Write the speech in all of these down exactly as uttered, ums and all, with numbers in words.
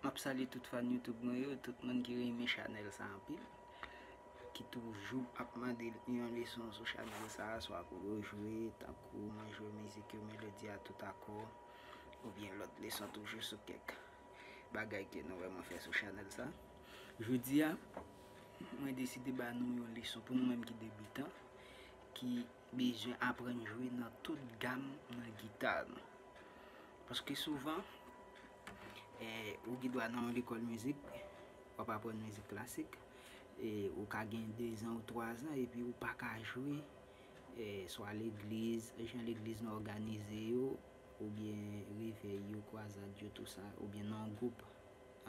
M ap salye tout fan YouTube mwen yo, tout moun ki renmen chanèl sa anpil, ki toujou ap mande yon leson sou chanèl sa, swa pou yo jwe, tankou mwen jwe mizik yo, melodi a, tout akò, oubyen lòt leson toujou sou kèk bagay ke nou wè mwen fè sou chanèl sa. Jodi a, mwen deside ba nou yon leson pou nou menm ki debitan, ki bezwen aprann jwe nan tout gam nan gita nou. Paske souvan, eh, ou gen dwa nan yon lekòl mizik, w ap aprann mizik klasik, e ou ka gen dezan ou twazan, epi ou pa ka jwe, eh, swa legliz, jan legliz nou òganize yo, oubyen revèy yo, kwazad yo, tou sa, oubyen nan yon gwoup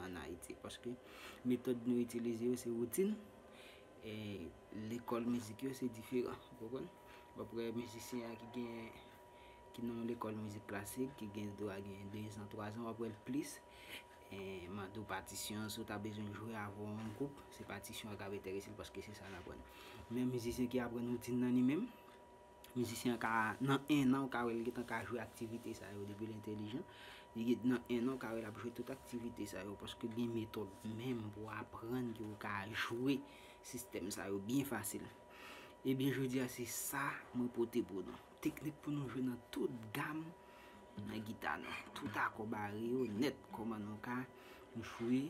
ann Ayiti. Paske metòd nou itilize yo, se woutin, e lekòl mizik yo, se diferan, ou konprann? W ap wè mizisyen an ki gen, ki nan yon lekòl mizik klasik, ki gen dwa gen dezan, twazan, w ap wè l plis, e mande w patisyon, si w ta bezwen jwe avè yon gwoup, se patisyon an k ap enterese l, paske se sa l aprann. Men mizisyen ki aprann woutin nan li menm, mizisyen an ka, nan en an, ou ka wè l gentan ka jwe aktivite sa yo depi l entèlijan. Li gen, nan en an, ou ka wè l ap jwe tout aktivite sa yo, paske gen metòd menm pou aprann ke ou ka jwe sistèm sa yo byen fasil. Ebyen, jodi a, se sa mwen pote pou nou. Teknik pou nou jwe nan tout gam nan gita nou. Tout akò bare yo nèt, kòman nou ka jwe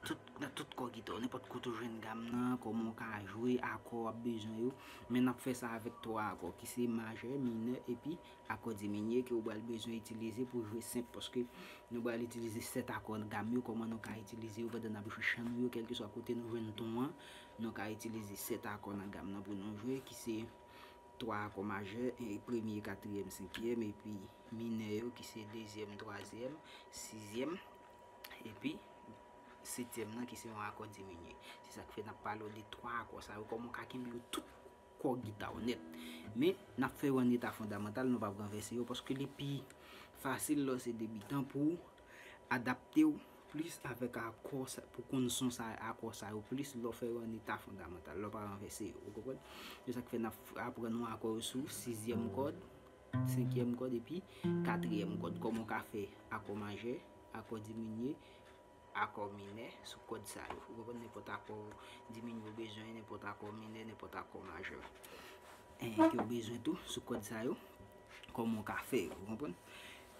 tout, nan tout kò gita w, nenpòt kote w jwenn gam nan, kòman w ka jwe akò w ap bezwen yo. Men n ap fè sa avèk twa akò, ki se majè, minè, epi akò diminye ke w pral bezwen itilize pou jwe senp, paske nou pral itilize sèt akò gam yo, kòman nou ka itilize yo pandan n ap jwe chan nou yo, kèlkeswa kote nou jwenn ton an, nou ka itilize sèt akò nan gam nan pou nou jwe, ki se twa akò majè, e premye, katriyèm, senkyèm, epi minè yo, ki se dezyèm, twazyèm, sizyèm, epi setyèm nan, ki se yon akò diminye. Se sa k fè n ap pale w de twa akò sa yo, kòman w ka kenbe yo tout kò gita w nèt. Men, n ap fè yo an eta fondamantal, nou p ap ranvèse yo, paske li pi fasil lè w se debitan pou w adapte w plis avèk akò sa, pou konn son sa, akò sa yo plis, lè w fè yo an eta fondamantal, lè w pa ranvèse yo, ou konprann? Se sa k fè n ap aprann yon akò yo sou sizyèm kòd, senkyèm kòd, epi katriyèm kòd. Kòman w ka fè akò majè, akò diminye, akò minè sou kòd sa yo. Ou konprann? Nenpòt akò diminye ou bezwen, nenpòt akò minè, nenpòt akò majè, eh, ke w bezwen tou sou kòd sa yo. Kòman w ka fè yo, ou konprann?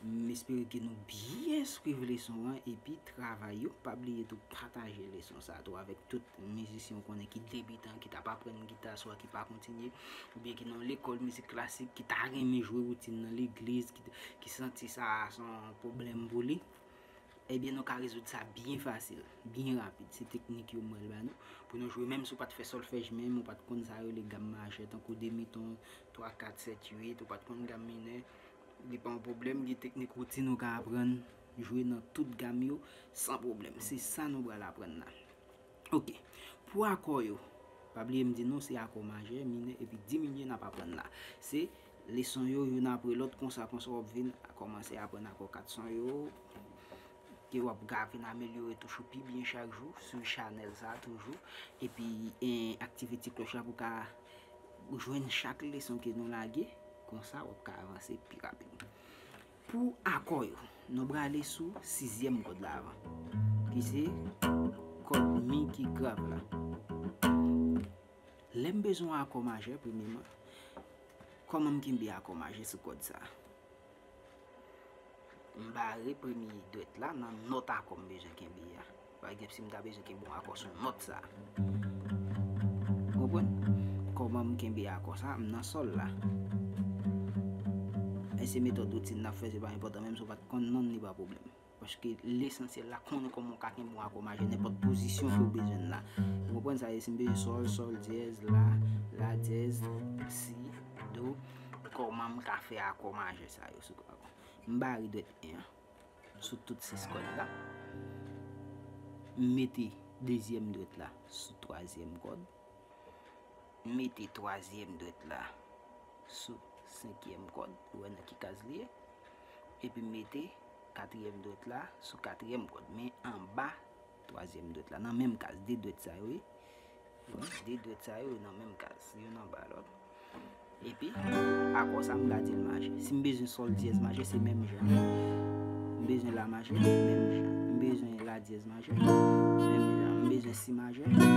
M espere ke nou byen swiv leson an epi travay yo. Pa bliye tou pataje leson sa tou avèk tout mizisyen w konnen ki debitan, ki t ap aprann gita, swa ki pa kontinye, oubyen ki nan lekòl mizik klasik, ki ta renmen jwe woutin nan legliz, ki, ki santi sa se yon pwoblèm pou li. Ebyen, nou ka rezoud sa byen fasil, byen rapid. Se teknik yo mwen ba nou, pou nou jwe, menm si w pa t fè sòlfèj menm, ou pa t konn sa yo rele gam majè, tankou demi ton, twa, kat, sèt, uit, ou pa t konn gam minè, li pa yon pwoblèm, gen teknik woutin ou ka aprann jwe nan tout gam yo san pwoblèm. Se sa nou pral aprann la. Oke. Pou akò yo, pa bliye m di nou, se akò majè, minè, epi diminye n ap aprann la. Se leson yo, youn apre lòt, konsa, konsa w ap vin kòmanse aprann akò kat son yo, ke w ap ka vin amelyore toujou pi byen chak jou sou chanèl sa toujou. Epi, en, aktive ti klòch la pou w ka jwenn chak leson ke nou lage, konsa w ap ka avanse pi rapid. Pou akò yo, nou prale sou sizyèm kòd la avan, ki se kòd mi ki grav la. Lè m bezwen akò majè, premyèman, kòman m kenbe akò majè sou kòd sa? M bare premye dwèt la nan nòt akò m bezwen kenbe a. Pa egzanp, si m ta bezwen kenbe yon akò sou nòt sa, ou konprann? Kòman m kenbe akò sa? M nan sòl la. E se metòd woutin n ap fè, se pa enpòtan, menm si w pa t konn non li, pa pwoblèm. Paske lesansyèl la, konnen kòman w ka kenbe yon akò majè, nenpòt pozisyon ke w bezwen l la. Ou konprann sa, e si m bezwen sòl, sòl dyèz, la, la dyèz, si, do, kòman m ka fè akò majè sa yo sou akò? M bare dwèt en an sou tout sis kòd la. M mete dezyèm dwèt la sou twazyèm kòd. M mete twazyèm dwèt la sou senkyèm kòd. Ou wè nan ki kaz li ye? Epi m mete katriyèm dwèt la sou katriyèm kòd. Men anba twazyèm dwèt la, nan menm kaz, de dwèt sa yo ye. Wi, de dwèt sa yo nan menm kaz, youn anba lòt. Epi, akò sa m ka di l majè. Si m bezwen sòl dyèz majè, se menm jan. M bezwen la majè, menm jan. M bezwen la dyèz majè, menm jan. M bezwen si majè, menm jan.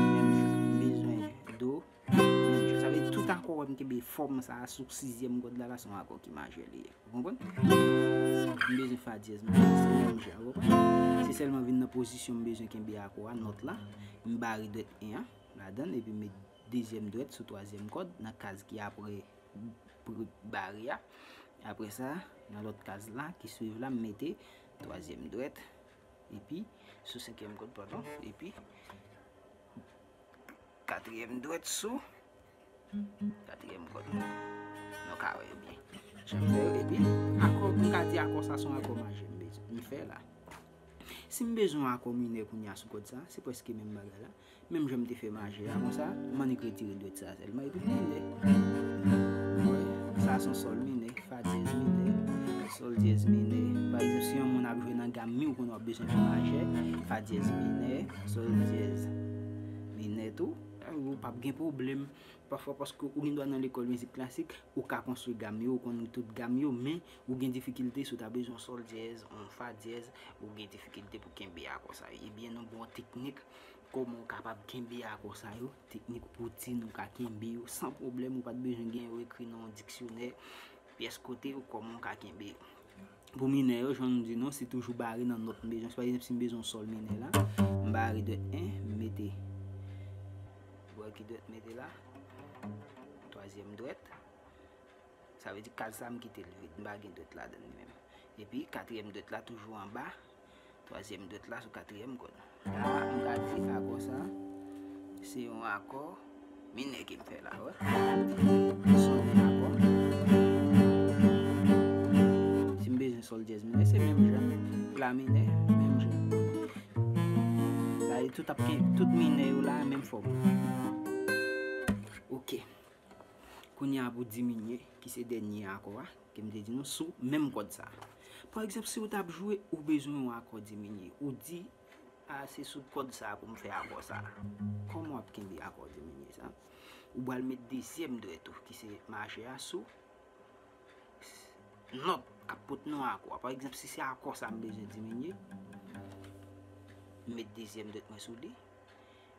M bezwen do, menm jan. Sa vle di tout akò wè m kenbe fòm sa a sou sizyèm kòd la, la se yon akò ki majè li ye. Ou konprann? M bezwen fa dyèz majè, se menm jan, ou konprann? Se sèlman vin nan pozisyon m bezwen kenbe akò a, nòt la, m bare dwèt en an ladan l, epi m met dezyèm dwèt sou twazyèm kòd nan kaz ki apre pr- bare a. Apre sa, nan lòt kaz la ki swiv la, m mete twazyèm dwèt, epi sou senkyèm kòd, padon, epi katriyèm dwèt sou katriyèm kòd. Nou ka wè yo byen. Jan m fè yo, epi akò, m ka di akò sa se yon akò majè m bezwen, m fè la. Si m bezwen yon akò minè kounye a sou kòd sa, se prèske menm bagay la. Menm jan m te fè majè a konsa, m annik retire dwèt sa sèlman, epi m minè. Ou wè, sa se yon sòl minè, fa dyèz minè, sòl dyèz minè. Pa egzanp, si yon moun ap jwe nan gam mi, ou konnen w ap bezwen fè majè, fa dyèz minè, sòl dyèz minè tou, ou p ap gen pwoblèm. Pafwa, paske ou gen dwa nan lekòl mizik klasik, ou ka konstwi gam yo, ou konn tout gam yo, men ou gen difikilte si w ta bezwen yon sòl dyèz, yon fa dyèz, ou gen difikilte pou kenbe akò sa yo. Ebyen, nou ba w teknik kòman w kapab kenbe akò sa yo, teknik woutin ou ka kenbe yo san pwoblèm, ou pa t bezwen gen yo ekri nan yon diksyonè, pyès kote, ou kòman w ka kenbe yo. Pou minè yo, jan nou di nou, se toujou bare nan nòt m bezwen. Pa egzanp, si m bezwen yon sòl minè la, m bare dwèt en, m mete. Ou wè ki dwèt m mete la? Twazyèm dwèt. Sa vle di kaz sa m kite l vid, m pa gen dwèt ladan li menm. Epi katriyèm dwèt la toujou anba twazyèm dwèt la sou katriyèm kòd. La, m ka di akò sa, se yon akò minè ke m fè la, wè. Sonnen akò. Si m bezwen sòl dyèz minè, se menm jan. La minè, menm jan. Sa vle di tout ap gen, tout minè yo la, menm fòm. Ok. Kounye a pou diminye, ki se dènye akò a, ke m te di nou sou menm kòd sa. Pa egzanp, si w t ap jwe, ou bezwen yon akò diminye. Ou di, a, se sou kòd sa pou m fè akò sa. Kòman w ap kenbe akò diminye sa? Ou pral met dezyèm dwèt ou, ki se majè a, sou nòt k ap pot non akò a. Pa egzanp, si se akò sa m bezwen diminye, m met dezyèm dwèt mwen sou li.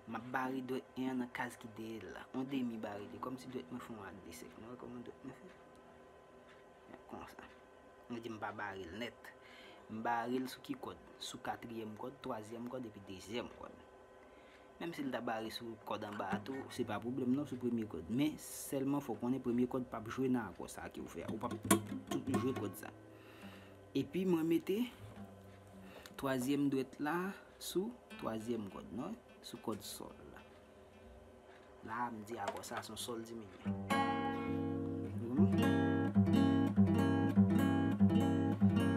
M ap bare dwèt en an nan kaz ki dèyè l la. On demi bare li, kòmsi dwèt mwen fè yon ak de sèk. Nou wè kòman dwèt mwen fè? Konsa. Mwen di m pa bare l nèt. M bare l sou ki kòd? Sou katriyèm kòd, twazyèm kòd, epi dezyèm kòd. Menm si l ta bare sou kòd anba a tou, se pa pwoblèm non, sou premye kòd. Men sèlman fò w konnen premye kòd p ap jwe nan akò sa ke w fè a. Ou p ap jwe kòd sa. Epi mwen mete twazyèm dwèt la sou twazyèm kòd, non? Sou kòd sòl la. La, m di akò sa se yon sòl diminye.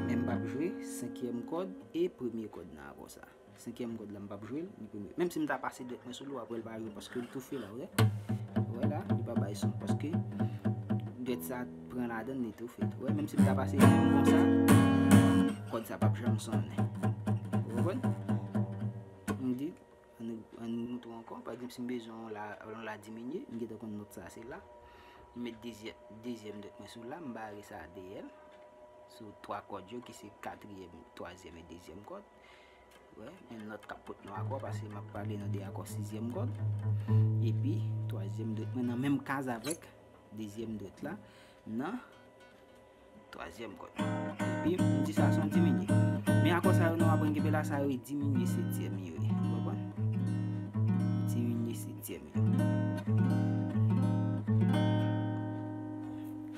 Men m p ap jwe senkyèm kòd e premye kòd nan akò sa. Senkyèm kòd la, m p ap jwe l, ni premye. Menm si m ta pase dwèt mwen sou li, w ap wè l pa jwe paske l toufe la, w wè. Ou wè la, li pa bay son paske dwèt sa pran ladan l, li toufe. Ou wè, menm si m ta pase menm konsa, kòd sa p ap janm sonnen. Ou konprann? M di, ann, ann moutre ankò. Pa egzanp, si m bezwen yon la, yon la diminye, m gentan konn nòt sa se la. M met dezyè-, dezyèm dwèt mwen sou la, m bare sa dèyè l. Sou twa kòd yo ki se katriyèm, twazyèm e dezyèm kòd. Wè, men nòt k ap pot non akò, paske m ap pale nan de akò sizyèm kòd. Epi, twazyèm dwèt mwen nan menm kaz avèk dezyèm dwèt la, nan twazyèm kòd. Epi, m di sa se yon diminye. Men akò sa yo nou aprann kenbe la, sa yo e diminye setyèm yo ye. Ou konprann? Diminye setyèm yo.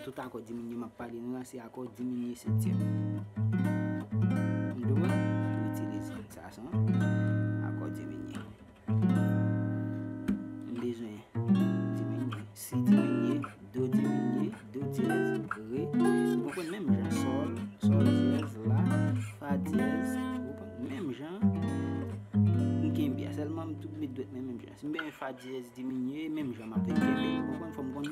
Tout akò diminye m ap pale nou la, se akò diminye setyèm. M konprann? Ou itilize sa, se yon akò diminye. M bezwen diminye, si diminye, do diminye, do dyèz, re. Ou konprann, menm jan, sòl, sòl dyèz, la, fa dyèz. Ou konprann, menm jan, m kenbe a. Sèlman m tou met dwèt mwen menm jan. Si m bezwen fa dyèz diminye, menm jan m ap vin kenbe. Ou konprann, fò m konn.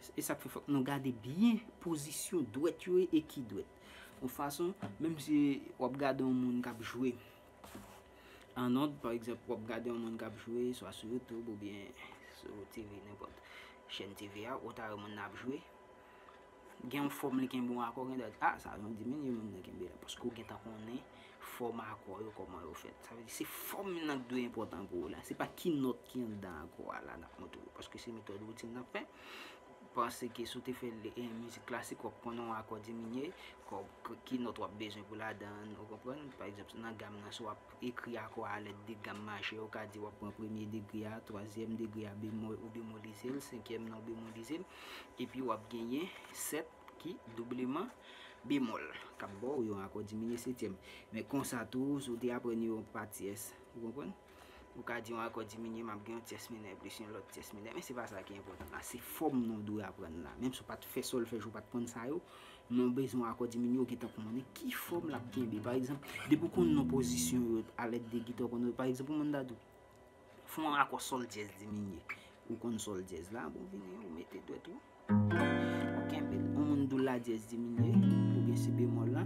E sa k fè fòk nou gade byen pozisyon dwèt yo e ki dwèt. Yon fason, menm si w ap gade yon moun k ap jwe an nòt, pa egzanp, w ap gade yon moun k ap jwe, swa sou YouTube oubyen sou T V, nenpòt chèn T V a, ou ta wè moun nan ap jwe. gen yon fòm li kenbe yon akò, gen dòt, ah, sa yon diminye moun nan kenbe la, paske w gentan konnen fòm akò yo, kòman yo fèt. Sa vle di se fòm nan ki dwe enpòtan pou ou la. Se pa ki nòt ki anndan akò a la n ap montre w, paske se metòd woutin n ap fè. Panse ke si w te fè l, eh, mizik klasik, w ap konn yon akò diminye, kò, k-, ki nòt w ap bezwen pou ladan l, ou konprann? Pa egzanp, nan gam nan, si w ap ekri akò a alèd de gam majè, ou ka di w ap pran premye degre a, twazyèm degre a bemòl, ou bemolize l, senkyèm nan ou bemolize l, epi w ap genyen sèt ki doubleman bemòl, k ap ba w yon akò diminye setyèm. Men konsa tou, si w te aprann yo pa tyès, ou konprann? Ou ka di yon akò diminye, m ap gen yon tyès minè plis yon lòt tyès minè, men se pa sa ki enpòtan la, se fòm nan w dwe aprann la. Menm si w pa t fè sòlfèj, ou pa t konn sa yo, men w bezwen yon akò diminye, ou gentan konnen ki fòm l ap kenbe. Pa egzanp, depi w konn non pozisyon yo alèd de gita, w konn, pa egzanp, yon moun ta di w, fè yon akò sòl dyèz diminye. Ou konn sòl dyèz la, bon, vini, ou mete dwèt ou, ou kenbe l. Yon moun di w la dyèz diminye, oubyen si bemòl la,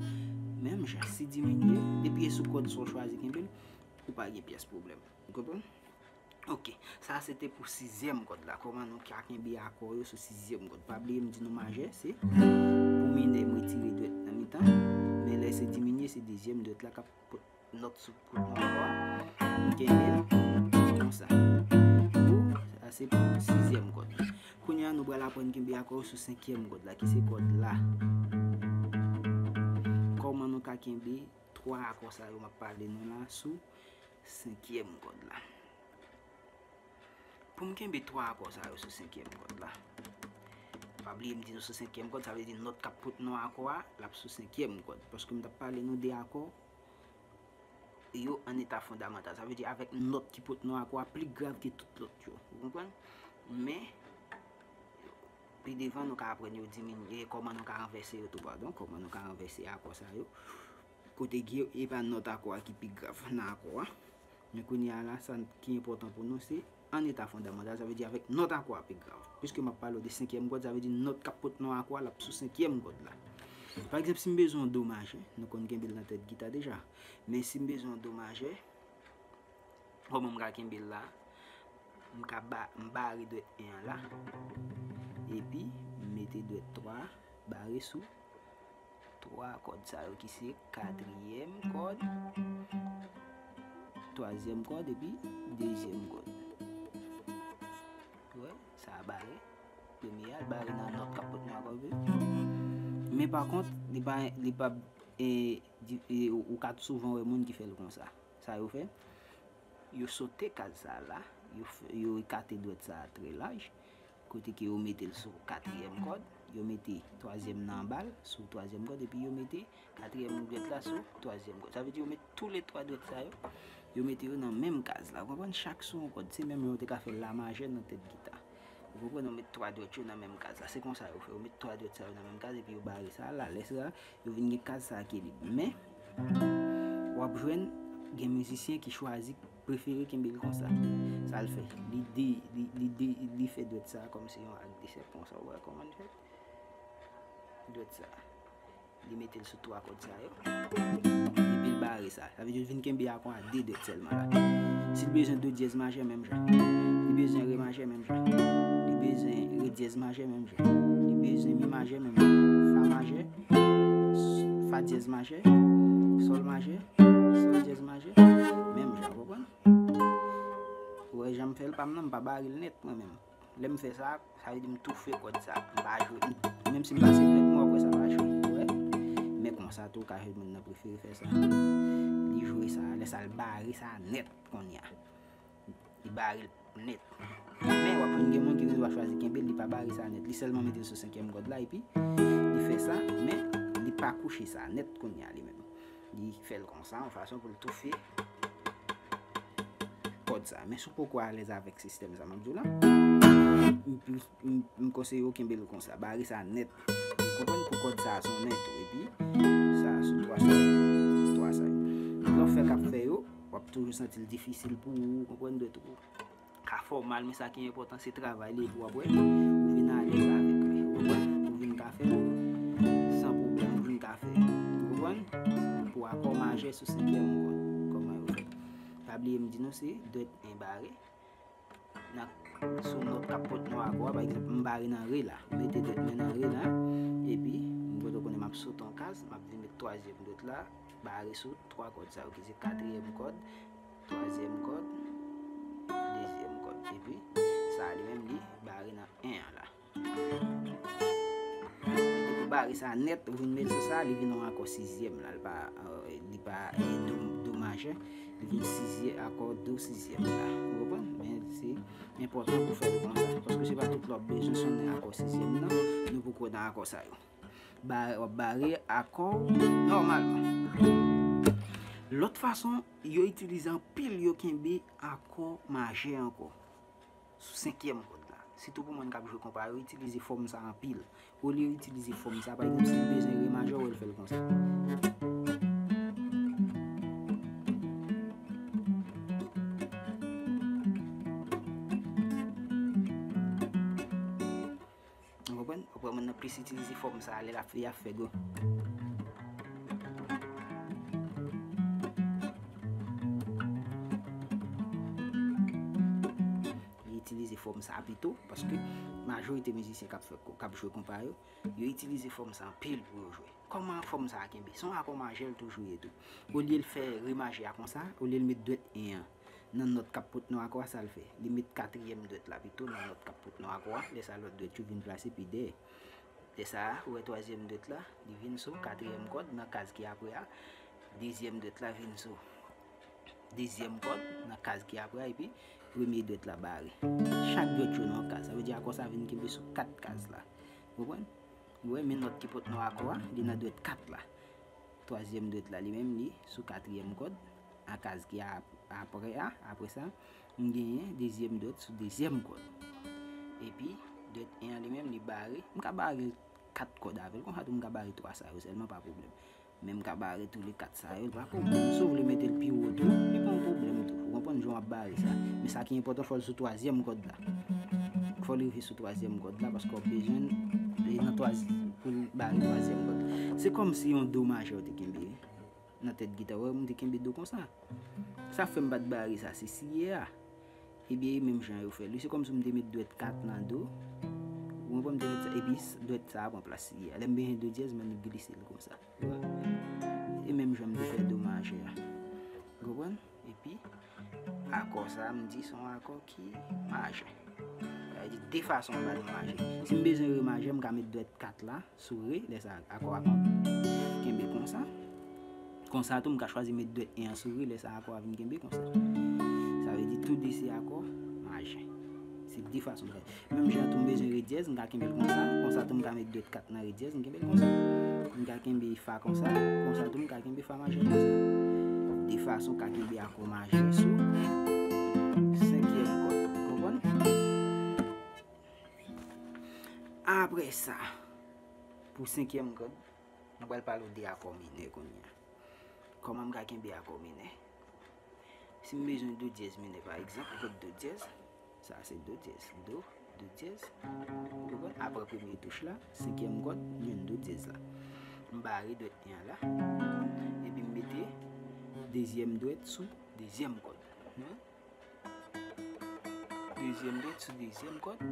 menm jan, si diminye, depi e sou kòd sa w chwazi kenbe l, ou pa gen pyès pwoblèm. Ou konprann? Ok, sa se te pou sizyèm kòd la. Kòman nou ka kenbe akò yo sou sizyèm kòd? Pa bliye m di nou majè, se pou minè, m retire dwèt nan mitan, men lè se diminye, se dezyèm dwèt la k ap pot nòt sou, pot nan akò a. M kenbe l konsa. Sa se pou sizyèm kòd. Kounye a, nou pral aprann kenbe akò sou senkyèm kòd la, ki se kòd la. Kòman nou ka kenbe twa akò sa yo m ap pale nou la sou senkyèm kòd la? Pou m kenbe twa akò sa yo sou senkyèm kòd la, pa bliye m di nou sou senkyèm kòd, sa vle di nòt k ap pot non akò a, l ap sou senkyèm kòd. Paske m t ap pale nou de akò yo an eta fondamantal. Sa vle di avèk nòt ki pot non akò a pli grav ke tout lòt yo. Ou konprann? Men, pi devan, nou ka aprann yo diminye, kòman nou ka ranvèse yo tou, padon, kòman nou ka ranvèse akò sa yo. Kote ki e pa nòt akò a ki pi grav nan akò a. Men kounye a la, sa ki enpòtan pou nou, se an eta fondamantal, sa vle di avèk nòt akò a pi grav. Piske m ap pale w de senkyèm kòd, sa vle di nòt k ap pot non akò a, l ap sou senkyèm kòd la. Pa egzanp, si m bezwen yon do majè, nou konn kenbe l nan tèt gita deja. Men si m bezwen yon do majè, kòman m ka kenbe l la? M ka ba-, m bare dwèt en an la, epi m mete dwèt twa bare sou twa kòd sa yo ki se katriyèm kòd, twazyèm kòd epi dezyèm kòd. Ou wè, sa a bare. Premye a, l bare nan nòt k ap pot nan akò. Men pa kont, li pa, li pa, e, di, e, ou, ou ka souvan wè moun ki fè l konsa. Sa yo fè? Yo sote kaz sa a la, yo f-, yo ekate dwèt sa a trè laj, kote ke yo mete l sou katriyèm kòd, yo mete twazyèm nan anba l, sou twazyèm kòd, epi yo mete katriyèm dwèt la sou twazyèm kòd. Sa vle di yo met toulètwa dwèt sa yo, yo mete yo nan menm kaz la. Ou konprann? Chak sou yon kòd. Se menm jan w te ka fè la majè nan tèt gita. Ou konprann? Yo met twa dwèt yo nan menm kaz la. Se konsa yo fè. Yo met twa dwèt sa yo nan menm kaz, epi yo bare sa a la. Lè sa a, yo vin gen kaz sa a ki lib. Men, w ap jwenn gen mizisyen ki chwazi, prefere kenbe l konsa. Sa l fè? Li de-, li, li de-, li fè dwèt sa a kòmsi yon ak de sèp konsa. Ou wè kòman l fèt? Dwèt sa a. Li mete l sou twa kòd sa yo. Epi l bare sa. Sa vle di l vin kenbe akò a de dwèt sèlman la. Si l bezwen do dyèz majè, menm jan. Li bezwen re majè, menm jan. Li bezwen re dyèz majè, menm jan. Li bezwen mi majè, menm jan. Fa majè, fa dyèz majè, sòl majè, sòl dyèz majè, menm jan, ou konprann? Ou wè jan m fè l pa m nan, m pa bare l nèt mwen menm. Lè m fè sa, sa vle di m toufe kòd sa, m pa jwe. Menm si m pase dwèt mwen, w ap wè sa pa jwe. Ou wè? Men konsa tou, ou ka jwenn moun nan prefere fè sa. Li jwe sa, lè sa l bare sa nèt kounye a. Li bare l nèt. Men w ap jwenn gen moun ki gen dwa chwazi kenbe l, li pa bare sa nèt. Li sèlman mete l sou senkyèm kòd la, epi li fè sa, men li pa kouche sa nèt kounye a li menm. Li fè l konsa, yon fason pou l toufe kòd sa. Men si w poko alèz avèk sistèm sa m ap di w la, m, m, m, m konseye w kenbe l konsa. Bare sa nèt. Ou konprann? Pou kòd sa a sonnen tou. Epi sa a sou twa sa yo. Twa sa yo. Lè w fè k ap fè yo, w ap toujou santi l difisil pou ou, ou konprann, dwèt ou ka fè w mal, men sa ki enpòtan, se travay li, epi w ap wè, ou vin alèz avèk li, ou konprann? Ou vin ka fè l san pwoblèm, ou vin ka fè l, ou konprann? Pou akò majè sou senkyèm kòd, kòman yo fèt. Pa bliye m di nou se dwèt en bare, nan, sou nòt k ap pote nan akò a, pa egzanp, m bare nan re la. M mete dwèt mwen nan re la, epi, m kote w konnen m ap sote yon kaz, m ap vin met twazyèm dwèt la, bare sou twa kòd sa yo, ki se katriyèm kòd, twazyèm kòd, dezyèm kòd. Epi, sa a li menm, li bare nan en an la. Depi w bare sa nèt, ou vin met sou sa, li vin yon akò sizyèm la. Li pa, euh, li pa, euh, do, do majè. Li vin sizyèm, akò do sizyèm la. Ou konprann? Men se enpòtan pou fè l konsa. Paske se pa tout lè w ap bezwen sonnen akò sizyèm nan, nou poko nan akò sa yo. Ba, w ap bare akò w nòmalman. Lòt fason, yo itilize anpil, yo kenbe akò majè ankò. Sou senkyèm kòd la. Sitou pou moun k ap jwe konpa, yo itilize fòm sa anpil. Olye yo itilize fòm sa, pa egzanp, si l bezwen re majè, w wè l fè l konsa. Ou konprann? Ou konprann, moun nan plis itilize fòm sa a lè l ap fè, y ap fè gwo. Li itilize fòm sa a pito, paske majorite mizisyen k ap fè, k ap jwe konpa yo, yo itilize fòm sa anpil pou yo jwe. Kòman fòm sa a kenbe? Se yon akò majè l toujou ye tou. Olye l fè re majè a konsa, olye l met dwèt en an nan nòt k ap pote nan akò a, sa l fè? Li met katriyèm dwèt la pito nan nòt k ap pote nan akò a, lè sa lòt dwèt yo vin plase pi dèyè. Lè sa a, ou wè twazyèm dwèt la, li vin sou katriyèm kòd nan kaz ki apre a, dezyèm dwèt la vin sou dezyèm kòd nan kaz ki apre a, epi premye dwèt la bare. Chak dwèt yo nan yon kaz, sa vle di akò sa vin kenbe sou kat kaz la. Ou konprann? Ou wè, men nòt ki pote nan akò a, li nan dwèt kat la. Twazyèm dwèt la, li menm, li sou katriyèm kòd, a kaz ki ap-, apre a, apre sa, m genyen dezyèm dwèt sou dezyèm kòd. Epi, dwèt en an li menm, li bare, m ka bare kat kòd avè l, konsa tou m ka bare twa sa yo sèlman, pa pwoblèm. Men m ka bare tou le kat sa yo, li pa pwoblèm. Si w vle mete l pi wo tou, li pa yon pwoblèm tou. Ou konprann jan w ap bare sa. Men sa ki enpòtan, fò l sou twazyèm kòd la. Fò l rive sou twazyèm kòd la, paske w ap bezwen l nan twazy-, pou l bare twazyèm kòd la. Se kòmsi yon do majè w te kenbe nan tèt gita. Ou wè, m te kenbe do konsa. Sa fè m pa t bare sa, se si ye a. Ebyen, e menm jan yo fè l wi. Se kòmsi m te met dwèt kat nan do. Ou konprann, m te met sa, epi s-, dwèt sa a pran plas si ye a. Lè m bezwen do dyèz, m annik glise l konsa. Ou wè? E menm jan m te fè do majè a. Ou konprann? Epi, akò sa a, m di se yon akò ki majè. Sa vle di, de fason m ba nou majè. Si m bezwen re majè, m ka met dwèt kat la sou re, lè sa a, akò a kenbe konsa. Konsa tou, m ka chwazi met dwèt en an sou re, lè sa a, akò a vin kenbe konsa. Sa vle di, tou de se akò majè. Se de fason m ka. Menm jan tou, m bezwen re dyèz, m ka kenbe l konsa. Konsa tou, m ka met dwèt kat nan re dyèz, m kenbe l konsa. M ka kenbe fa konsa. Konsa tou, m ka kenbe fa majè konsa. De fason w ka kenbe akò majè sou senkyèm kòd. Ou konprann? Apre sa, pou senkyèm kòd, nou pral pale w de akò minè kounye a. Kòman m ka kenbe akò minè? Si m bezwen do dyèz minè, pa egzanp, ou konn do dyèz, sa se do dyèz, do, do dyèz, ou konprann? Apre premye touch la, senkyèm kòd, m jwenn do dyèz la. M bare dwèt en an la, epi m mete dezyèm dwèt sou dezyèm kòd. Hmm? Dezyèm dwèt sou dezyèm kòd.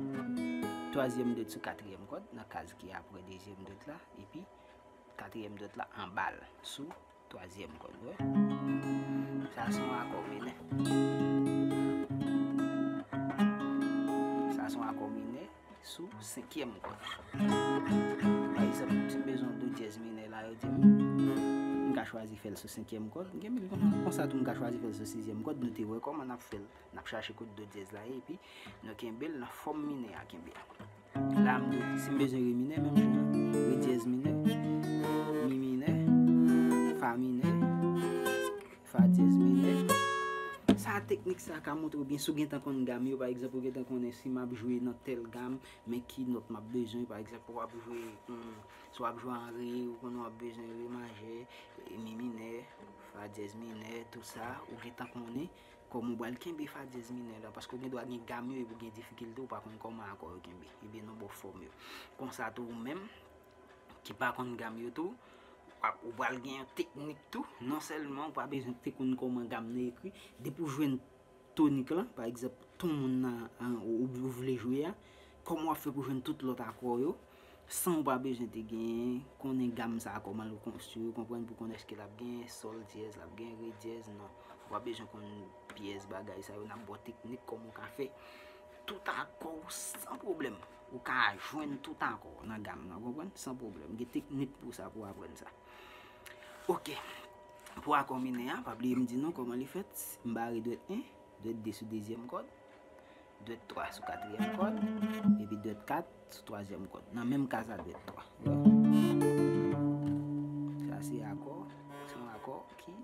Twazyèm dwèt sou katriyèm kòd, nan kaz ki apre dezyèm dwèt la, epi katriyèm dwèt la anba l, sou twazyèm kòd, wè. Sa se yon akò minè. Sa se yon akò minè sou senkyèm kòd. Pa egzanp, si m bezwen do dyèz minè la, yo di m, m ka chwazi fè l sou senkyèm kòd, m kenbe l konsa. Konsa tou, m ka chwazi fè l sou sizyèm kòd, nou te wè kòman n ap fè l. N ap chache kote do dyèz la ye, epi nou kenbe l nan fòm minè a kenbe a. La, m do, si m bezwen re minè, menm jan an, re dyèz minè, mi minè, fa minè, fa dyèz minè. Sa, teknik sa ka montre w byen si w gentan konn gam yo, pa egzanp, ou gentan konnen si m ap jwe nan tèl gam, men ki nòt m ap bezwen, pa egzanp, w ap jwe, hmm, si w ap jwe an re, ou konnen w ap bezwen re majè, mi minè, fa dyèz minè, tout sa, ou gentan konnen kòman w pral kenbe fa dyèz minè la, paske w gen dwa gen gam yo epi w gen difikilte, ou pa konn kòman akò yo kenbe, ebyen nan bon fòm yo. Konsa tou ou menm, ki pa konn gam yo tou, w ap, ou pral gen yon teknik tou, non sèlman ou pa bezwen te konn kòman gam nan ekri, depi w jwenn tonik lan, pa egzanp, ton moun nan, an, ou, ou vle jwe a, kòman w ap fè pou jwenn tout lòt akò yo, san w pa bezwen te genyen, konnen gam sa a, kòman l konstwi, ou konprann pou konn èske l ap gen sòl dyèz, l ap gen re dyèz, non. Ou pa bezwen konn pyès bagay sa yo, n ap ba w teknik kòman w ka fè tout akò w san pwoblèm. Ou ka jwenn tout akò nan gam nan, ou konprann? San pwoblèm. Gen teknik pou sa, pou aprann sa. Ok. Pou akò minè a, pa bliye m di nou kòman li fèt. M bare dwèt en, dwèt de sou dezyèm kòd, dwèt twa sou katriyèm kòd, epi dwèt kat sou twazyèm kòd. Nan menm kaz a dwèt twa. Sa se akò, se yon akò ki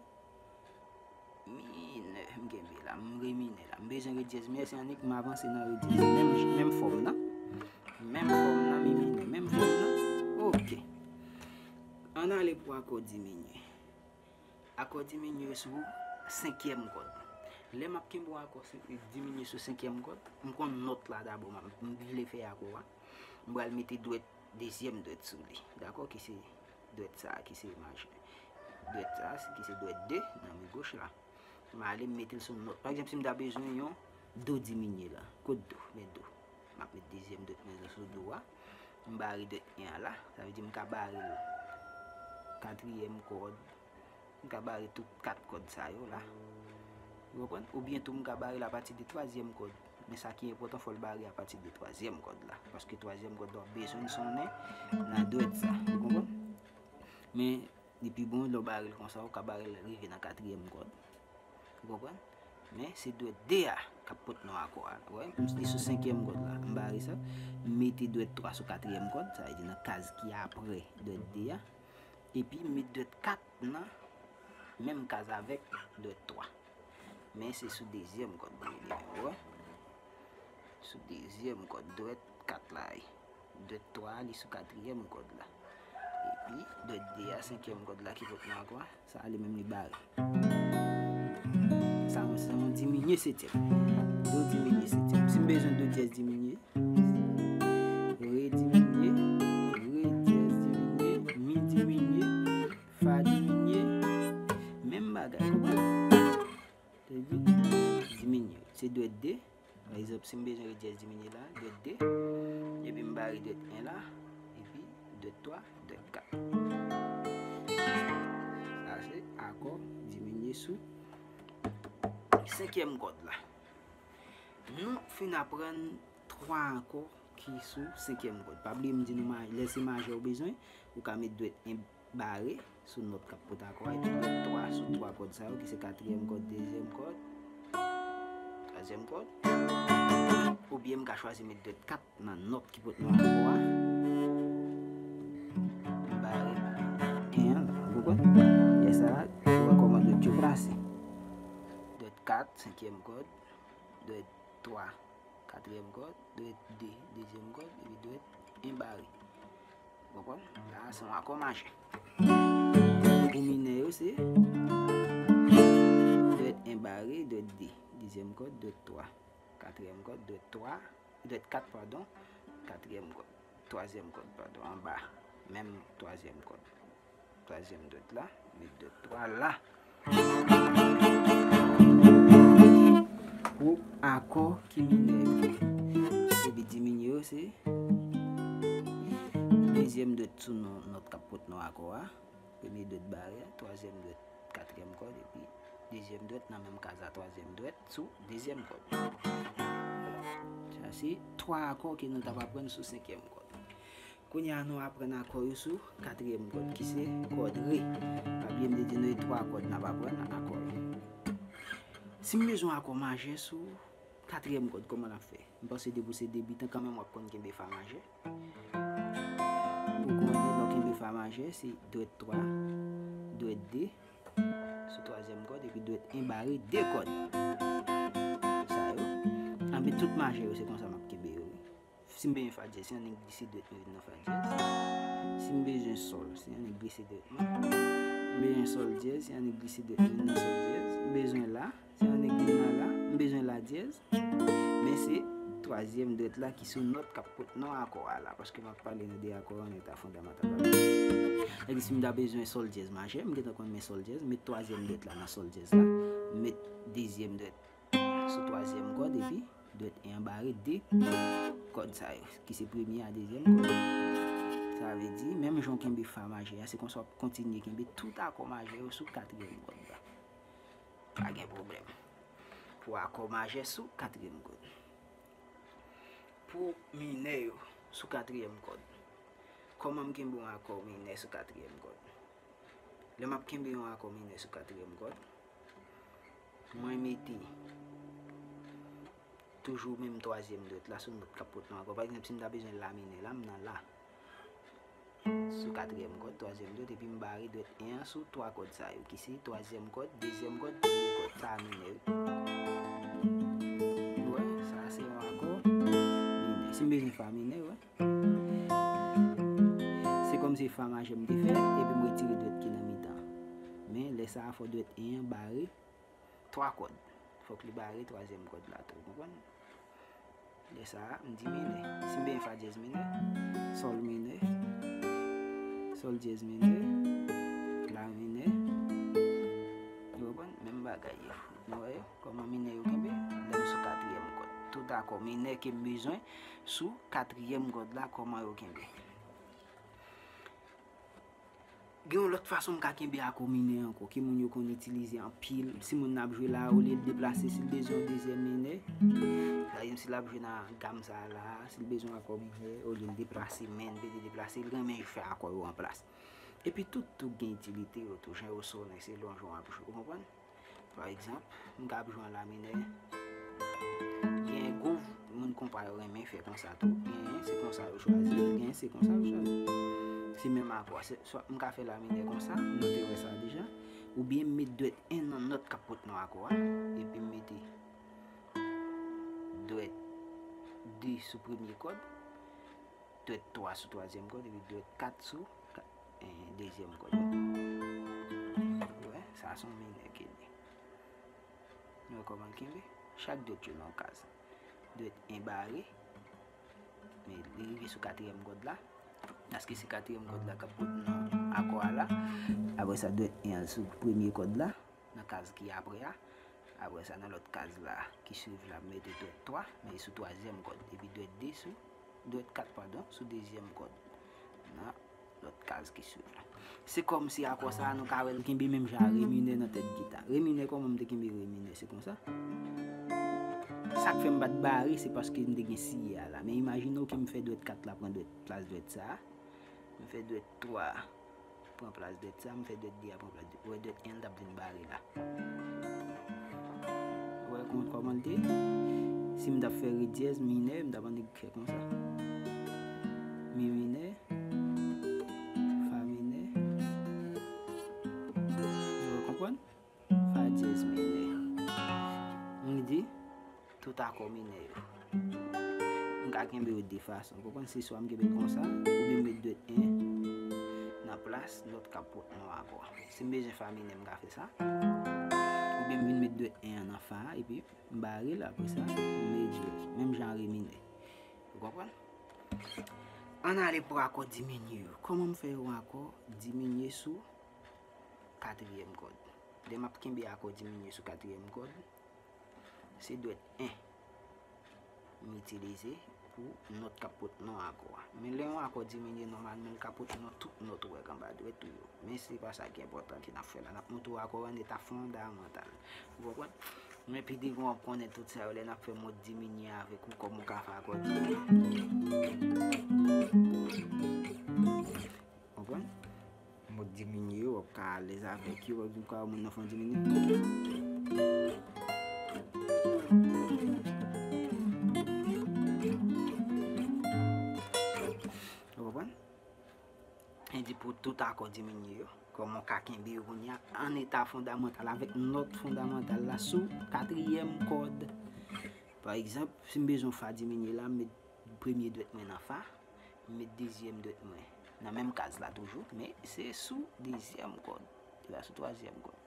minè m kenbe la, m re minè la. M bezwen re dyèz minè, se annik m avanse nan re dyèz. Menm, menm fòm nan. Menm fòm nan, mi minè. Menm fòm nan. Ok. Ann ale pou akò diminye. Akò diminye sou senkyèm kòd. Lè m ap kenbe yon akò sen- diminye sou senkyèm kòd, m konn nòt la dabò, m, m vle fè akò a. M pral mete dwèt, dezyèm dwèt sou li. Dakò? Ki se dwèt sa a, ki se majè. Dwèt sa a, ki se dwèt de nan men goch la. M ale m mete l sou nòt. Pa egzanp, si m ta bezwen yon do diminye la. Kot do? Men do. M ap met dezyèm dwèt mwen sou do a. M bare dwèt en an la. Sa vle di m ka bare l katriyèm kòd. M ka bare tout kat kòd sa yo la. Ou konprann? Oubyen tou m ka bare l apati de twazyèm kòd. Men sa ki enpòtan, fò l bare apati de twazyèm kòd la. Paske twazyèm kòd la w ap bezwen l sonnen nan dwèt sa. Ou konprann? Men li pi bon lè w bare l konsa, ou ka bare l rive nan katriyèm kòd. Ou konprann? Men se dwèt de a k ap pot non akò a. Ou wè, m li sou senkyèm kòd la. M bare sa. M mete dwèt twa sou katriyèm kòd, sa vle di nan kaz ki apre dwèt de a. Epi m met dwèt kat nan menm kaz avèk dwèt twa. Men se sou dezyèm kòd li ye, ou wè. Sou dezyèm kòd dwèt kat la ye. Dwèt twa a, li sou katriyèm kòd la. Epi, dwèt de a, senkyèm kòd la ki pot non akò a. Sa a li menm li bare. Sa a se yon diminye setyèm. Do diminye setyèm. Si m bezwen do dyèz diminye, re diminye, re dyèz diminye, mi diminye, fa diminye, menm bagay. Konprann? Sa vle di, diminye. Se dwèt de. Pa egzanp, si m bezwen re dyèz diminye la, dwèt de, epi m bare dwèt en la, epi dwèt twa, dwèt kat. Sa se akò diminye sou senkyèm kòd la. Nou fin aprann twa akò ki sou senkyèm kòd. Pa bliye m di nou ma-, lè se majè ou bezwen, ou ka met dwèt en bare sou nòt k ap pot akò a, epi dwèt twa sou twa kòd sa yo, ki se katriyèm kòd, dezyèm kòd, twazyèm kòd. Oubyen m ka chwazi met dwèt kat nan nòt ki pot non akò a. M bare en an la, ou konprann? Lè sa a, ou wè kòman dwèt yo plase. Dwèt kat, senkyèm kòd, dwèt twa, katriyèm kòd, dwèt de, dezyèm kòd, epi dwèt en bare. Ou konprann? La, se yon akò majè. Pou minè yo, se dwèt en bare, dwèt de, dezyèm kòd, dwèt twa, katriyèm kòd, dwèt twa, dwèt kat, padon, katriyèm kòd, twazyèm kòd, padon, anba, menm twazyèm kòd. Twazyèm dwèt la, met dwèt twa la. Pou akò ki minè yo. Epi diminye yo se dezyèm dwèt sou non, nòt k ap pot non akò a. Premye dwèt bare a, twazyèm dwèt, katriyèm kòd, epi dezyèm dwèt nan menm kaz a twazyèm dwèt sou dezyèm kòd. Sa se twa akò ke nou t ap aprann sou senkyèm kòd. Kounye a nou aprann akò yo sou katriyèm kòd, ki se kòd re. Pa bliye m te di nou e twa kòd n ap aprann akò yo. Si m bezwen akò majè sou katriyèm kòd, kòman n ap fè? M panse depi w se debitan, kanmenm w ap konn kenbe fa majè. Ou konnen lè w kenbe fa majè, se dwèt twa, dwèt de, sou twazyèm kòd, epi dwèt en bare de kòd. Sa yo. Anben tout majè yo, se konsa m ap kenbe yo, wi. Si m bezwen fa dyèz, se annik glise dwèt mwen vin nan fa dyèz. Si m bezwen sòl, se annik glise dwèt mwen. M bezwen sòl dyèz, se annik glise dwèt mwen vin nan sòl dyèz. M bezwen la, se annik vin nan la. M bezwen la dyèz. Men se twazyèm dwèt la ki sou nòt k ap pot non akò a la, paske m ap pale nou de akò an eta fondamantal la. Èske si m ta bezwen sòl dyèz majè, m gentan konn men sòl dyèz, met twazyèm dwèt la nan sòl dyèz la, met dezyèm dwèt sou twazyèm kòd, epi dwèt en an bare de kòd sa yo, ki se premye a dezyèm kòd. Sa vle di, menm jan w kenbe fa majè a, se konsa w ap kontinye kenbe tout akò majè yo sou katriyèm kòd la. Pa gen pwoblèm. Pou akò majè sou katriyèm kòd. Pou minè yo sou katriyèm kòd. Kòman m kenbe yon akò minè sou katriyèm kòd? Lè m ap kenbe yon akò minè sou katriyèm kòd, mwen mete toujou menm twazyèm dwèt la sou nòt k ap pot nan akò. Pa egzanp, si m ta bezwen la minè la, m nan la. Sou katriyèm kòd, twazyèm dwèt, epi m bare dwèt en an sou twa kòd sa yo, ki se twazyèm kòd, dezyèm kòd, premye kòd, sa a minè, wi. Ou wè, sa a se yon akò minè. Si m bezwen fa minè, wi. Se kòmsi fa majè m te fè, epi m retire dwèt ki nan mitan. Men, lè sa a, fò dwèt en an bare twa kòd. Fòk li bare twazyèm kòd la tou, ou konprann? Lè sa a, m di minè. Si m benyen fa dyèz minè, sòl minè, sòl dyèz minè, la minè. Ou konprann? Menm bagay yo. Nou wè yo? Kòman minè yo kenbe? Lè m sou katriyèm kòd. Tout akò minè ke m bezwen sou katriyèm kòd la, kòman yo kenbe? Gen yon lòt fason m ka kenbe akò minè ankò, ke moun yo konn itilize anpil. Si moun nan ap jwe la, olye l deplase, si l bezwen yon dezyèm minè, pa egzanp, si l ap jwe nan gam sa a la, si l bezwen akò minè, olye l deplase men, l pede deplase, l renmen fè akò yo an plas. Epi tout, tout gen itilite yo tou, jan yo sonnen, selon jan w ap jwe, ou konprann? Pa egzanp, m ka ap jwe an la minè. Gen gwo moun konpa yo renmen fè konsa tou. Gen, se konsa yo chwazi. Gen, se konsa yo chwazi. Se menm akò a. Se, swa m ka fè la minè konsa, nou te wè sa deja. Oubyen m met dwèt en nan nòt k ap pot nan akò a. Epi m mete dwèt de sou premye kòd. Dwèt twa sou twazyèm kòd, epi dwèt kat sou ka-, eh, dezyèm kòd. Ou wè, sa se yon minè ke li. Nou wè kòman l kenbe? Chak dwèt yo nan yon kaz. Dwèt en bare, men li rive sou katriyèm kòd la. Paske se katriyèm kòd la k ap pot nan akò a la. Apre sa, dwèt en an sou premye kòd la, nan kaz ki apre a. Apre sa, nan lòt kaz la, ki swiv la, m mete dwèt twa, men sou twazyèm kòd. Epi dwèt de sou, dwèt kat, padon, sou dezyèm kòd. Nan lòt kaz ki swiv la. Se kòmsi akò sa a, nou ka wè l kenbe menm jan a re minè nan tèt gita. Re minè, kòman m te kenbe re minè? Se konsa. Sa k fè m pa t bare, se paske m te gen siyè a la. Men imajine w ke m fè dwèt kat la pran dwèt, plas dwèt sa a. M fè dwèt twa pran plas dwèt sa, m fè dwèt de a pran plas dwèt. Ou wè dwèt en an t ap vin bare la. Ou wè kon-, kòman l te? Si m t ap fè re dyèz minè, m t ap annik fè konsa. Mi minè, fa minè. Ou konprann? Fa dyèz minè. M di, tout akò minè yo. M ka kenbe yo de fason. Ou konprann? Se swa m kenbe l konsa, oubyen m met dwèt en nan plas nòt k ap pot nan akò a. Si m bezwen fa minè, m ka fè sa. Oubyen m vin met dwèt en an nan fa a, epi m bare l, apre sa, m met dyèz. Menm jan re minè. Ou konprann? Ann ale pou akò diminye yo. Kòman m fè yon akò diminye sou katriyèm kòd? Lè m ap kenbe akò diminye sou katriyèm kòd, se dwèt en m itilize pou nòt k ap pot non akò a. Men lè yon akò diminye, nòmalman, l ka pot non tout nòt ou wè k anba dwèt ou yo. Men se pa sa ki enpòtan ke n ap fè la. N ap montre w akò an eta fondamantal. Ou konprann? Men pi devan w ap konnen tout sa yo lè n ap fè mòd diminye avèk ou, kòman w ka fè akò diminye. Konprann? Mòd diminye yo, w ap ka alèz avèk yo, w ap di w ka wè moun nan fè yon diminye. Ou konprann? Li di pou tout akò diminye yo, kòman w ka kenbe yo kounye a an eta fondamantal avèk nòt fondamantal la sou katriyèm kòd. Pa egzanp, si m bezwen fa diminye la, m met premye dwèt mwen nan fa, m met dezyèm dwèt mwen nan menm kaz la toujou, men se sou dezyèm kòd, se pa sou twazyèm kòd.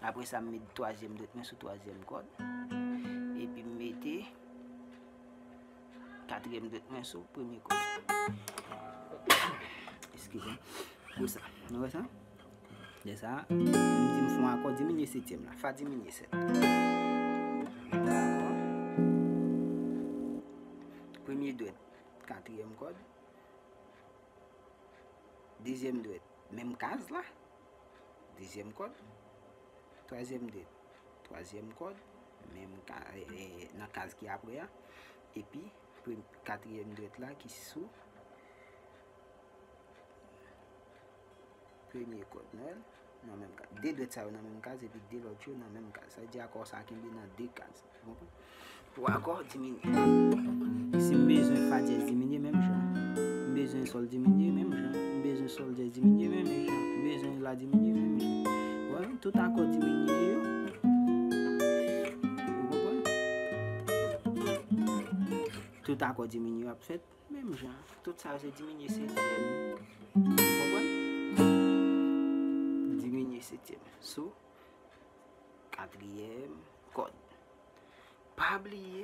Apre sa, m met twazyèm dwèt mwen sou twazyèm kòd, epi m mete katriyèm dwèt mwen sou premye kòd. Eskize m. Konsa. Nou wè sa? Lè sa, m di m fè yon akò diminye setyèm la. Fa diminye sèt. Dakò. Dwèt, katriyèm kòd. Dezyèm dwèt, menm kaz la. Dezyèm kòd. Twazyèm dwèt, twazyèm kòd. Menm ka, e, e, nan kaz ki apre a. Epi, prem-, katriyèm dwèt la ki sou premye kòd. Nou wè l? Nan menm kaz. De dwèt sa yo nan menm kaz, epi de lòt yo nan menm kaz. Sa vle di akò sa kenbe nan de kaz. Ou konprann? Pou akò diminye. Si m bezwen fa dyèz diminye menm jan. M bezwen sòl diminye menm jan. M bezwen sòl dyèz diminye menm jan. M bezwen la diminye menm jan. Wè, tout akò diminye yo. Ou konprann? Tout akò diminye yo ap fèt menm jan. Tout sa yo se diminye setyèm. Ou konprann? Diminye setyèm. Sou katriyèm kòd. Pa bliye,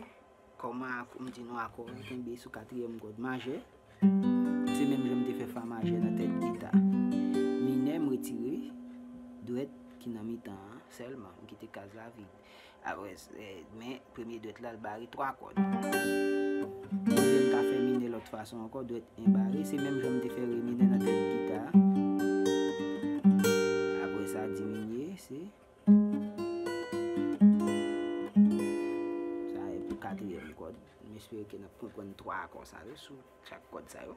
kòman ak-, m di nou akò a kenbe sou katriyèm kòd majè. Se menm jan m te fè fa majè nan tèt gita. Minè, m retire dwèt ki nan mitan an sèlman. M kite kaz la vid. Apre, eh, men premye dwèt la, l bare twa kòd. Ebyen, m ka fè minè lòt fason ankò, dwèt en bare. Se menm jan m te fè re minè nan tèt gita a. Apre sa, diminye, se sa e pou katriyèm kòd. M espere ke n ap konprann twa akò sa yo sou chak kòd sa yo.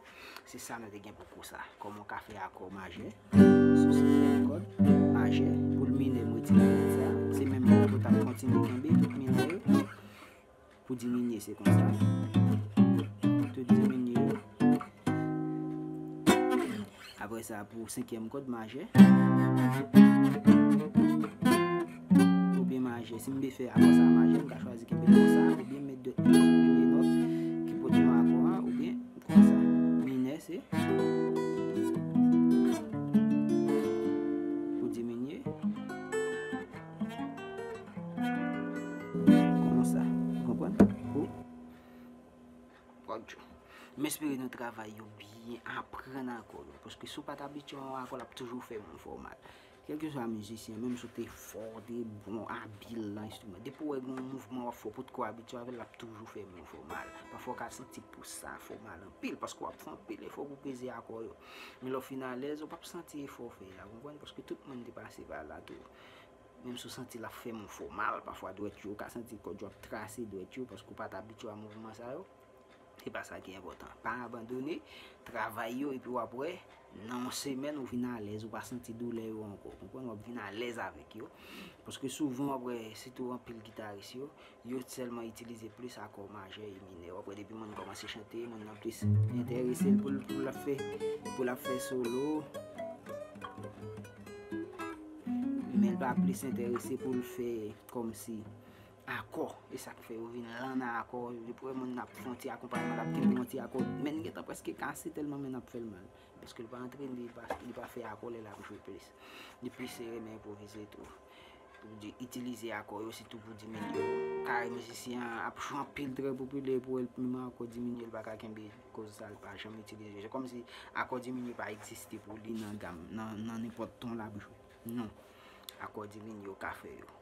Se sa nou te gen pou kou sa. Kòman w ka fè akò majè sou sizyèm kòd majè pou l minè, m retire dwèt sa. Se menm jan tou, t ap kontinye kenbe tout minè yo. Pou diminye, se konsa. Tout diminye yo. Apre sa, pou senkyèm kòd majè, oubyen majè, si m vle fè akò sa majè, m ka chwazi kenbe konsa, oubyen m met dwèt mwen sou premye nòt ki pote nan akò a, oubyen konsa. Minè, se pou diminye. Konsa. Ou konprann? Pou kòd yo. M espere nou travay yo byen, aprann akò yo. Paske si w pa t abitye a yon akò, l ap toujou fè moun fè w mal. Kèlkeswa mizisyen, menm si w te fò, w te bon, abil nan enstriman, depi w wè gen yon mouvman w ap fè, w potko abitye avè l, l ap toujou fè moun fè w mal. Pafwa w ka santi pous sa fè w mal anpil, paske w ap fè anpil efò pou peze akò yo. Men lè w fin alèz, ou p ap santi efò w fè a, konprann? Paske tout moun te pase pa la tou. Menm si w santi l ap fè moun fè w mal, pafwa dwèt yo, ou ka santi kòd yo ap trase dwèt yo, paske w pa t abitye a mouvman sa yo. Se pa sa ki enpòtan. Pa abandone, travay yo, epi w ap wè, nan yon semèn, ou vin alèz, ou pa santi doulè yo ankò. Konprann? W ap vin alèz avèk yo. Paske souvan, w ap wè, sitou anpil gitaris yo, yo sèlman itilize plis akò majè e minè. W ap wè, depi moun kòmanse chante, moun nan plis enterese l pou l, pou l ap fè, pou l ap fè solo. Men l pa plis enterese pou l fè kòmsi akò. E sa k fè yo vin lan nan akò. Depi w wè moun nan ap fè yon ti akonpayman, l ap kenbe yon ti akò. Men l gentan prèske kase tèlman men n ap fè l mal. Paske l pa antrene, li pa, li pa fè akò lè l ap jwe plis. Li plis se renmen enpwovize tou. Pou di, itilize akò yo, sitou pou diminye yo. Kare mizisyen an ap jwe anpil trè popilè pou wè l menm akò diminye, l pa ka kenbe koz sa, l pa janm itilize yo. Se kòmsi akò diminye pa egziste pou li nan gam, nan, nan nenpòt ton l ap jwe. Non. Akò diminye yo ka fè yo.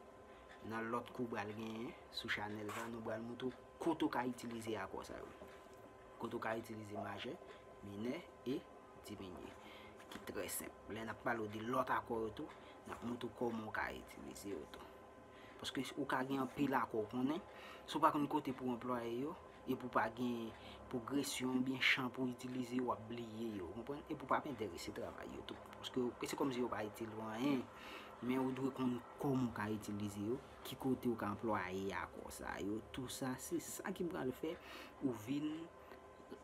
Nan lòt kou pral genyen sou chanèl sa, nou pral montre w kote w ka itilize akò sa yo. Kote w ka itilize majè, minè e diminye, ki trè senp. Lè n ap pale w de lòt akò yo tou, n ap montre w kòman w ka itilize yo tou. Paske ou ka gen anpil akò w konnen, si w pa konn kote pou w anplwaye yo, epi w pa gen pwogresyon oubyen chan pou w itilize yo, w ap bliye yo, w konprann? Epi w p ap enterese travay yo tou. Paske se kòmsi yo pa itil ou anyen, men ou dwe konn kòman w ka itilize yo, ki kote w ka anplwaye akò sa yo, tou sa, se sa ki pral fè ou vin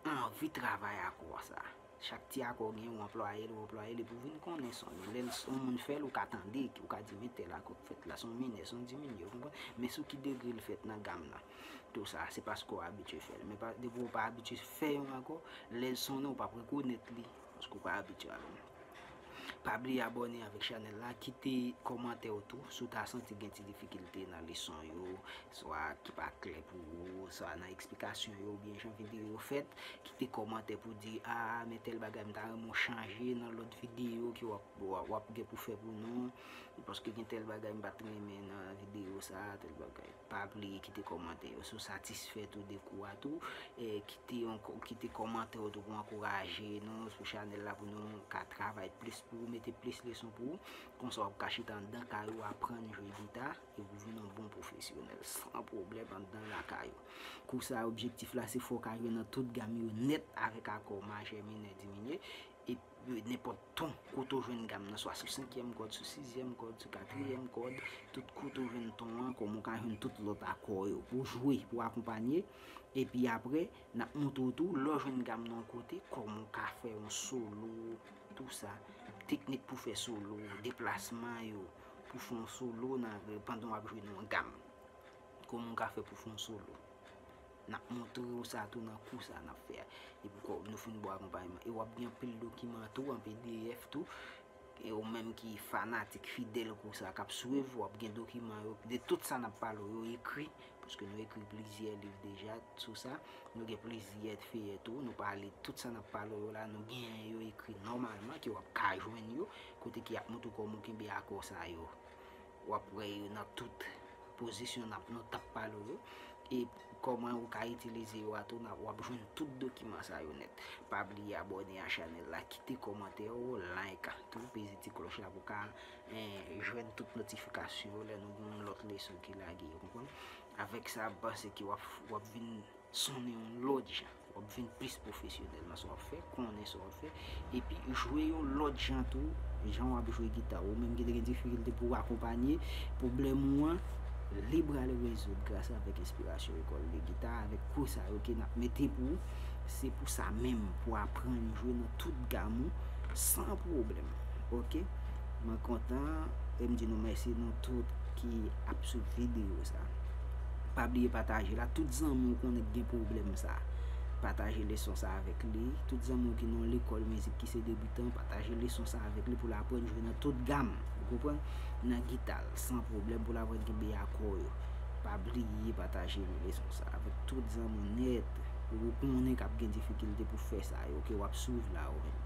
anvi travay akò sa. Chak ti akò gen, ou anplwaye l, ou anplwaye l, epi w vin konnen son li. Lè l, yon moun fè l, ou ka tande, ou ka di, men tèl akò k fèt la, se yon minè, se yon diminye, ou konprann? Men sou ki degre l fèt nan gam nan. Tou sa, se paske w abitye fè l. Men pa, depi w pa abitye fè yon akò, lè l sonnen, ou p ap rekonèt li, paske w pa abitye avè l. Pa Pa bliye abòne avèk chanèl la, kite kòmantè w tou si w ta santi gen ti difikilte nan leson yo, swa ki pa klè pou ou, swa nan eksplikasyon yo, oubyen jan videyo yo fèt. Kite kòmantè pou di, a, men tèl bagay m ta renmen w chanje nan lòt videyo ke w ap, w ap, w ap gen pou fè pou nou, paske gen tèl bagay m pa t renmen nan videyo sa, tèl bagay. Pa bliye kite kòmantè yo si w satisfè tou de kou a tou. E kite yon kò-, kite kòmantè yo tou pou ankouraje nou sou chanèl la, pou nou ka travay plis, pou mete plis leson pou ou. Konsa w ap ka chita anndan kay ou, aprann jwe gita, e pou vin yon bon pwofesyonèl san pwoblèm anndan lakay ou. Kou sa, objektif la, se fè w ka jwe nan tout gam yo nèt, avèk akò majè, minè, diminye, e nenpòt ton. Kote w jwenn gam nan, swa sou senkyèm kòd, sou sizyèm kòd, sou katriyèm kòd, tout kote w jwenn ton an, kòman w ka jwenn tout lòt akò yo pou w jwe, pou w akonpanye. Epi apre, n ap montre w tou, lè w jwenn gam nan yon kote, kòman w ka fè yon solo, tou sa. Teknik pou fè solo, deplasman yo, pou fè yon solo nan, pandan w ap jwe nan yon gam. Kòman w ka fè pou fè yon solo. N ap montre w sa tou nan kou sa n ap fè a. Epi kò, nou fin ba w akonpayman. E w ap gen anpil dokiman tou, an P D F tou. E ou menm ki fanatik fidèl kou sa, k ap swiv, w ap gen dokiman yo. De tout sa n ap pale w yo ekri, paske nou ekri plizyè liv deja sou sa. Nou gen plizyè feyè tou. Nou pale tout sa n ap pale w yo la, nou genyen yo ekri nòmalman, ke w ap ka jwenn yo, kote ki ap montre w kòman w kenbe akò sa yo. W ap wè yo nan tout pozisyon n ap, nou t ap pale w yo. E kòman ou ka itilize yo a tou, n ap, w ap jwenn tout dokiman sa yo nèt. Pa bliye abòne a chanèl la, kite kòmantè ou, like tou, peze ti klòch la pou ka, eh, jwenn tout notifikasyon yo lè nou gen yon lòt leson ki lage, ou konprann? Avèk sa, m panse ke w ap, w ap vin sonnen yon lòt jan. W ap vin plis pwofesyonèl nan sa w ap fè, konnen sa w ap fè, epi jwe yon lòt jan tou, jan w ap jwe gita. Ou menm ki te gen difikilte pou w akonpanye pwoblèm ou an, li pral rezoud gras avèk enspirasyon Ecole de Guitare, avèk kou sa yo ke n ap mete pou ou. Se pou sa menm, pou aprann jwe nan tout gam ou, san pwoblèm. Oke? Mwen kontan, e m di nou mèsi nou tout ki ap swiv videyo sa. Pa bliye pataje l a tout zanmi w konnen k gen pwoblèm sa. Pataje leson sa avèk li. Tout zanmi w ki nan lekòl mizik ki se debitan, pataje leson sa avèk li pou l aprann jwe nan tout gam. Ou konprann? Nan gita l, san pwoblèm pou l aprann kenbe akò yo. Pa bliye pataje leson sa avèk tout zanmi w nèt. Ou konnen k ap gen difikilte pou fè sa yo, ke w ap swiv la ou menm.